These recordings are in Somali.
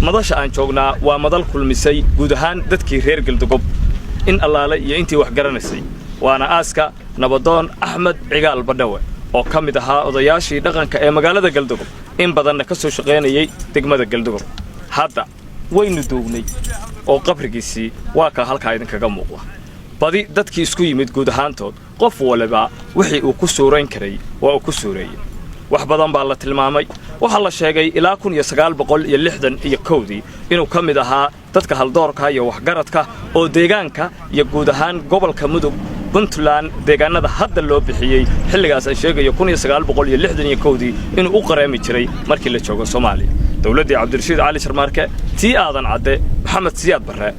Madasha aan joognaa waa madal kulmisay guud ahaan dadkii reer Galdogob, in allaale iyo intii wax garanaysay, waana aaska nabadoon Axmed Cigaal Badhawe oo ka mid ahaa odayaashii dhaqanka ee magaalada Galdogob, in badanna ka soo shaqaynayay degmada Galdogob. Hadda waynu duugnay oo qabrigiisii waa kaa halkaa idinkaga muuqda. Badi dadkii isku yimid guud ahaantood, qof waliba wixii uu ku suurayn karay waa uu ku suureeyey. Wax badan baa la tilmaamay. Waxaa la sheegay ilaa 1961-dii inuu ka mid ahaa dadka haldoorka iyo waxgaradka oo deegaanka iyo guud ahaan gobolka Mudug, Puntland, deegaanada hadda loo bixiyey xilligaas ay sheegayo 1961-dii inuu u qareemi jiray markii la joogo Soomaaliya, dowladdii Cabdirashiid Cali Sharmaarke, tii Aadan Cadde, Maxamed Siyaad Barre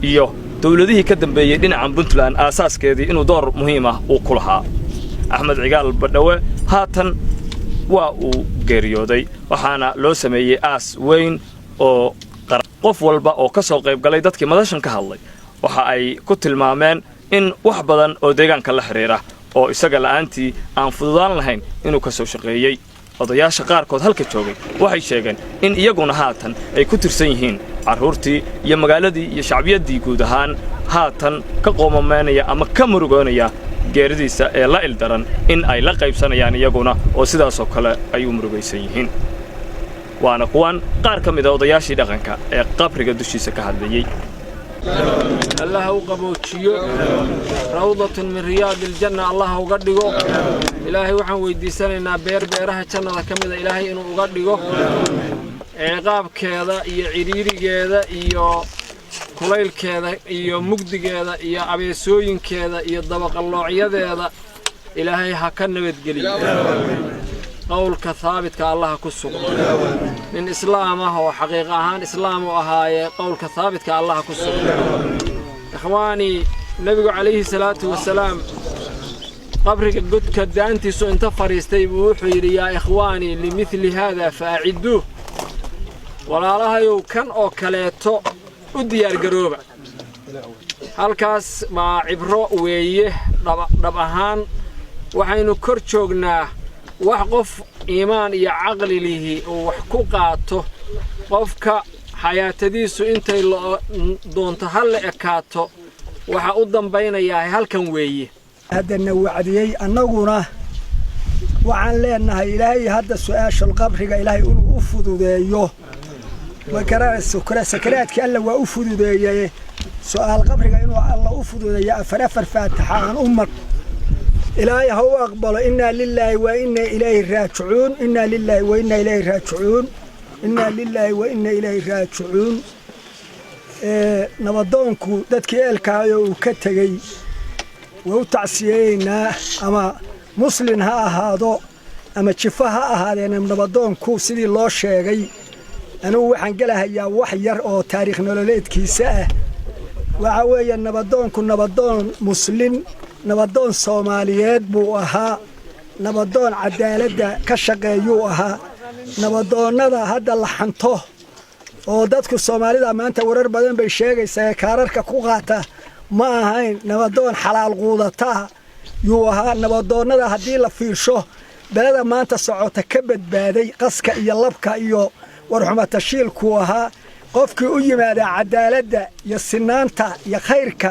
iyo dowladihii ka dambeeyey dhinacan Puntland aasaaskeedii inuu door muhiim ah uu ku lahaa. Axmed Cigaal Badhawe haatan waa uu geeriyooday, waxaana loo sameeyey aas weyn oo qof walba oo ka soo qayb galay dadkii madashan ka hadlay waxa ay ku tilmaameen in wax badan oo deegaanka la xidhiira oo isaga la'aantii aan fududaan lahayn inuu ka soo shaqeeyey. Odayaasha qaarkood halka joogay waxay sheegeen in iyaguna haatan ay ku tirsan yihiin carruurtii iyo magaaladii iyo shacbiyaddii guud ahaan haatan ka qoomameynaya ama ka murugoonaya geeridiisa ee la ildaran in ay la qaybsanayaan iyaguna oo sidaasoo kale ay u murugaysan yihiin. Waana kuwan qaar ka mid a odayaashii dhaqanka ee qabriga dushiisa ka hadlayey. Allah u qaboojiyo, روضة من رياض الجنة Allah uga dhigo. Ilaahay waxaan weydiisanaynaa beer beeraha jannada ka mida Ilaahay inuu uga dhigo. Ciqaabkeeda iyo cidhiirigeeda iyo kulaylkeeda iyo mugdigeeda iyo abeesooyinkeeda iyo dabaqalloocyadeeda Ilaahay ha ka nabadgeliyo. Qowlka haabitka Allaha ku sugo. Nin islaam ah oo xaqiiq ahaan islaam u ahaayee, qowlka haabitka Allaha ku sugo. Ikhwaanii, Nebigu calayhi salaatu wasalaam qabriga godka daantiisu inta fadhiistay buu wuxuu yidhi: "يا إخواني، لمثل هذا فأعدوا." Walaalahayow, kan oo kaleeto u diyaargarooba. Halkaas baa cibro weeye. Dhab ahaan waxaynu kor joognaa wax qof iimaan iyo caqli lihi uu wax ku qaato. Qofka xayaatadiisu intay doonto ha la ekaato, waxa u dambaynayaa halkan weeye. Haddana wacdiyey, annaguna waxaan leenahay Ilaahay hadda su-aashal qabriga Ilaahay inuu u fududeeyo. Sakaraadkii Alla waa u fududeeyey, su-aal qabriga inuu Alla u fududeeyo. Afar afar Faataxa aan u mar, Ilaahay ha u aqbalo. إنا لله وإنا إليه راجعون، إنا لله وإنا إليه راجعون، إنا لله وإنا إليه راجعون. Nabadoonku dadkii eelkaayo uu ka tegey way u tacsiyeeyeynaa, ama muslin ha ahaado ama jifa ha ahaadeen. Nabadoonku sidii loo sheegay, anigu waxaan gelahayaa wax yar oo taariikh nololeedkiisa ah. Waxa weeye, nabadoonku nabadoon muslin, nabadoon Soomaaliyeed buu ahaa, nabadoon cadaaladda ka shaqeeyuu ahaa. Nabadoonnada hadda la xanto oo dadku Soomaalida maanta warar badan bay sheegaysaa ee kaararka ku qaata ma ahayn. Nabadoon xalaal quudataa yuu ahaa. Nabadoonnada haddii la fiirsho beleda maanta socota ka badbaaday qaska iyo labka iyo warxumatashiilkuu ahaa. Qofkii u yimaadaa cadaaladda iyo sinaanta iyo khayrka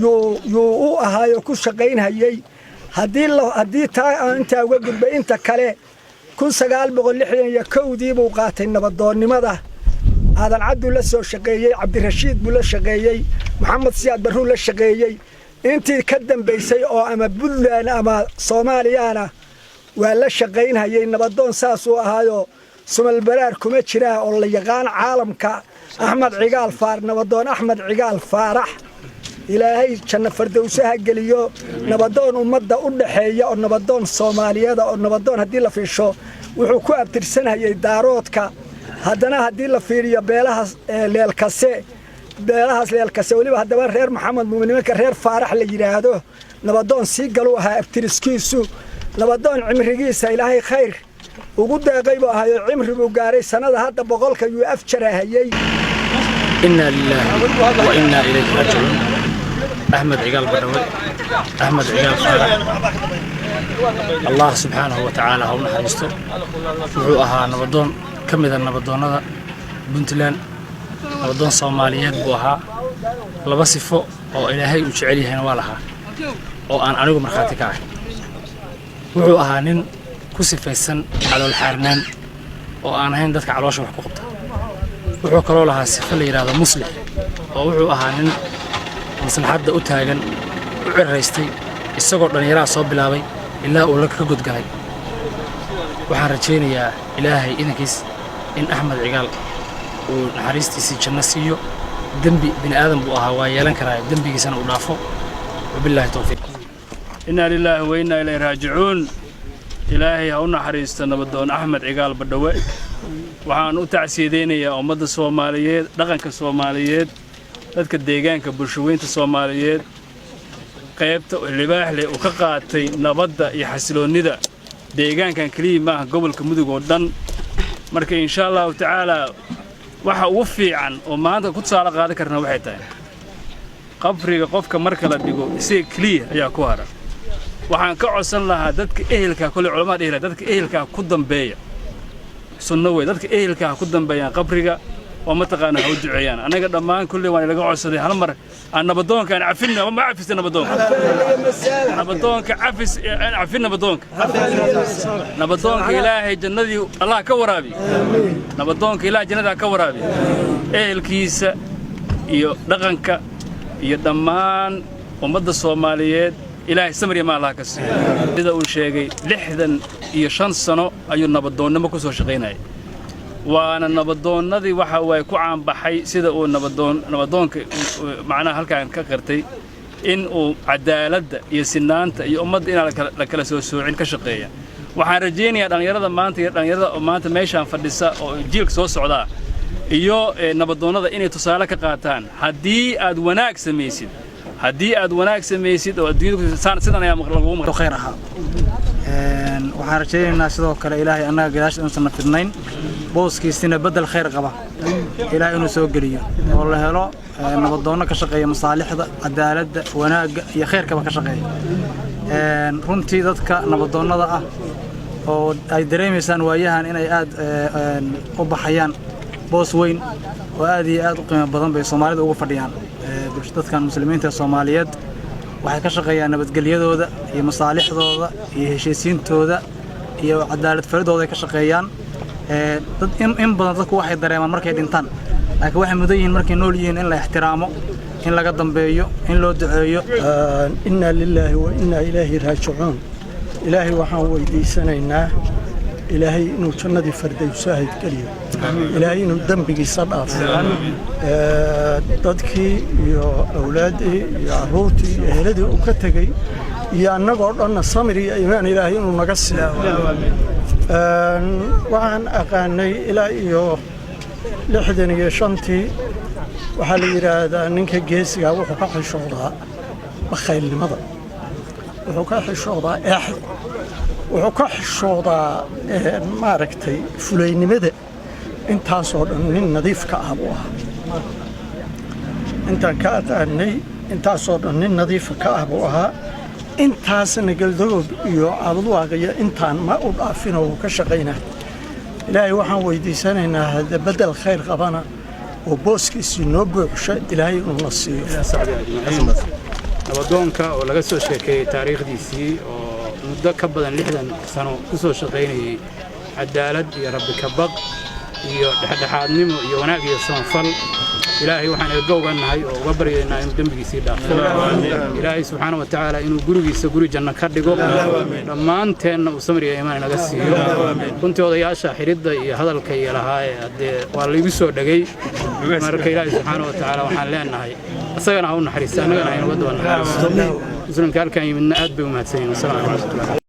yuu u ahaayoo ku shaqaynhayey. Haddii taa aan intaa uga gudbay, inta kale, 1961-dii buu qaatay nabadoonnimada. Aadan Cadduu la soo shaqeeyey, Cabdirashiid buu la shaqeeyey, Maxamed Siyaad Barruu la shaqeeyey. Intii ka dambaysay oo ama Puntland ama Soomaaliyana waa la shaqaynhayey. Nabadoon saasuu ahaayoo sumalbaraar kuma jiraa oo la yaqaan caalamka. Axmed Cigaal Faar, nabadoon Axmed Cigaal Faarax, Ilaahay janno fardowsaha geliyo. Nabadoon ummadda u dhaxeeya oo nabadoon Soomaaliyeeda oo nabadoon haddii la fiirsho wuxuu ku abtirsanhayay Daaroodka. Haddana haddii la fiiriyo beelaha Leelkase, beelahaas Leelkase weliba haddaba reer Maxamed Muumin, nimanka reer Faarax la yidhaahdo, nabadoon sii galuu ahaa abtiriskiisu. Nabadoon cimrigiisa Ilaahay khayr Ugu deeqay buu ahaayoo cimri buu gaaray sannada hadda 100-ka yuu af jarahayey. إنا لله وإنا إليه راجعون. أحمد عقال بدوي، أحمد عقال faarax, Allah subxaanahu wa tacaala ha u naxariisto. Wuxuu ahaa nabadoon ka mida nabadoonnada Puntland, nabadoon Soomaaliyeed buu ahaa. Laba sifo oo Ilaahay uu jecel yahayna waa lahaa oo aan anigu markhaati ka ahay. Wuxuu ahaa nin ku sifaysan calool xaarnaan oo aan ahayn dadka caloosha wax ku qabta. Wuxuu kaloo lahaa sifo la yidhaahdo muslix, oo wuxuu ahaa nin maslaxadda u taagan, u ciraystay, isagoo dhallinyaraha soo bilaabay ilaa uu la ka godgalay. Waxaan rajaynayaa Ilaahay idankiis in Axmed Cigaal uu naxariistiisii janno siiyo. Dembi bini aadan buu ahaa, waa yeelan karaa, dembigiisana uu dhaafo. Wabilaahi towfiiq. Innaa lilaahi wa innaa ilayhi raajicuun. Ilaahay ha u naxariisto nabadoon Axmed Cigaal Badhawe. Waxaan u tacsiyadaynayaa ummadda Soomaaliyeed, dhaqanka Soomaaliyeed, dadka deegaanka, bulshaweynta Soomaaliyeed, qaybta libaaxleh uu ka qaatay nabadda iyo xasiloonnida deegaankan keliya maaha, gobolka Mudug oo dhan. Marka insha Allahu tacaalaa, waxa ugu fiican oo maanta ku tusaale qaadan karna waxay tahay qabriga qofka marka la dhigo, isaga keliya ayaa ku hara. Waxaan ka codsan lahaa dadka ehelkaa, kolley culamada dhihi lahaa, dadka ehelkaa ku dambeeya, sunno wey, dadka ehelkaa ha ku dambeeyaan qabriga oo mataqaana ha u duceeyaan. Annaga dhammaan kulley waan ilaga codsaday hal mar aan nabadoonka aan cafinno. Ma cafista nabadoonka? Nabadoonka cafis, aan cafin nabadoonka. Nabadoonka Ilaahay jannadii Allah ka waraabiyo. Nabadoonka Ilaahay jannada ka waraabiyo. Ehelkiisa iyo dhaqanka iyo dhammaan ummadda Soomaaliyeed Ilaahay samir iyo maa Allah ka siiyo. Sida uu sheegay, 65 sano ayuu nabadoonnimo ku soo shaqaynayay, waana nabadoonnadii waxa waay ku caanbaxay sida uu nabadoon nabadoonka macnaha halkaan ka qirtay in uu cadaaladda iyo sinaanta iyo ummadda inaan la kala soo soocin ka shaqeeya. Waxaan rajaynayaa dhallinyarada maanta iyo dhallinyarada oo maanta meeshaan fadhisa oo jiilka soo socdaa iyo nabadoonnada inay tusaale ka qaataan. Haddii aad wanaag samaysid, haddii aad wanaag samaysid oo adduunyada sidan ayaa lagugu maqlay. Khayr ahaa. Waxaan rajaynaynaa sidoo kale Ilaahay annaga gadaasha inuusan na fidnayn, booskiisina beddel khayr qaba Ilaahay inuu soo geliyo, oo la helo nabadoonno ka shaqeeya masaalixda, cadaaladda, wanaagga iyo khayrkaba ka shaqeeya. Runtii dadka nabadoonnada ah oo ay dareemaysaan waayahan inay aad u baxayaan, boos weyn oo aad iyo aad u qiimo badan bay Soomaalida ugu fadhiyaan. Dadkan Muslimiinta ee Soomaaliyeed waxay ka shaqeeyaan nabadgelyadooda iyo masaalixdooda iyo heshiisiintooda iyo cadaalad faridooda ay ka shaqeeyaan. Dad in badan dadku waxay dareemaan markay dhintaan, laakiin waxay mudan yihiin markay nool yihiin in la ixtiraamo, in laga dambeeyo, in loo duceeyo. Innaa lilaahi wa innaa ilaahi raajicuun. Ilaahay waxaan weydiisanaynaa Ilaahay inuu jannadii fardowsaahid geliyo, Ilaahay inuu dembigiisa dhaafo. Dadkii iyo awlaaddii iyo carruurtii iyo eheladii uu ka tegey iyo annagoo dhanna samir iyo iimaan Ilaahay inuu naga siiyo. Waxaan aqaanay ilaa iyo 65-tii. Waxaa la yidhaahdaa ninka geesigaa wuxuu ka xishoodaa bakhaylnimada, wuxuu ka xishoodaa eexda, wuxuu ka xishoodaa maaragtay fulaynimada. Intaasoo dhan nin nadiif ka ah buu ahaa. Intaan ka aqaanay intaasoo dhan nin nadiifa ka ah buu ahaa. Intaasna Galdogob iyo Caabudwaaqiyo intaan ma u dhaafinoo uu ka shaqaynaa. Ilaahay waxaan weydiisanaynaa hadda beddel khayr qabana oo booskiisii noo buuxsha Ilaahay inuu na siiyo. Nabadoonka oo laga soo sheekeeyey taariikhdiisii oo muddo ka badan 60 sano ku soo shaqaynayey cadaalad iyo Rabbi ka baq iyo dhexdhexaadnimo iyo wanaag iyo samafal, Ilaahay waxaan eegga uga nahay oo uga baryaynaa inuu dembigiisii dhaafo. Ilaahay subxaana wa tacaala inuu gurigiisa guri janno ka dhigo, dhammaanteenna uu samriga iimaan inaga siiyo. Runtii odayaasha xiridda iyo hadalka iyo lahaaye haddee waa laygu soo dhegay. Marka Ilaahay subxaana wa tacaala waxaan leenahay isagana ha u naxariista, annagana ha inuga daba naxariisto. Muslimka halkaan yimidna aad bay u mahadsan yihin. Wasalaamu calaykum.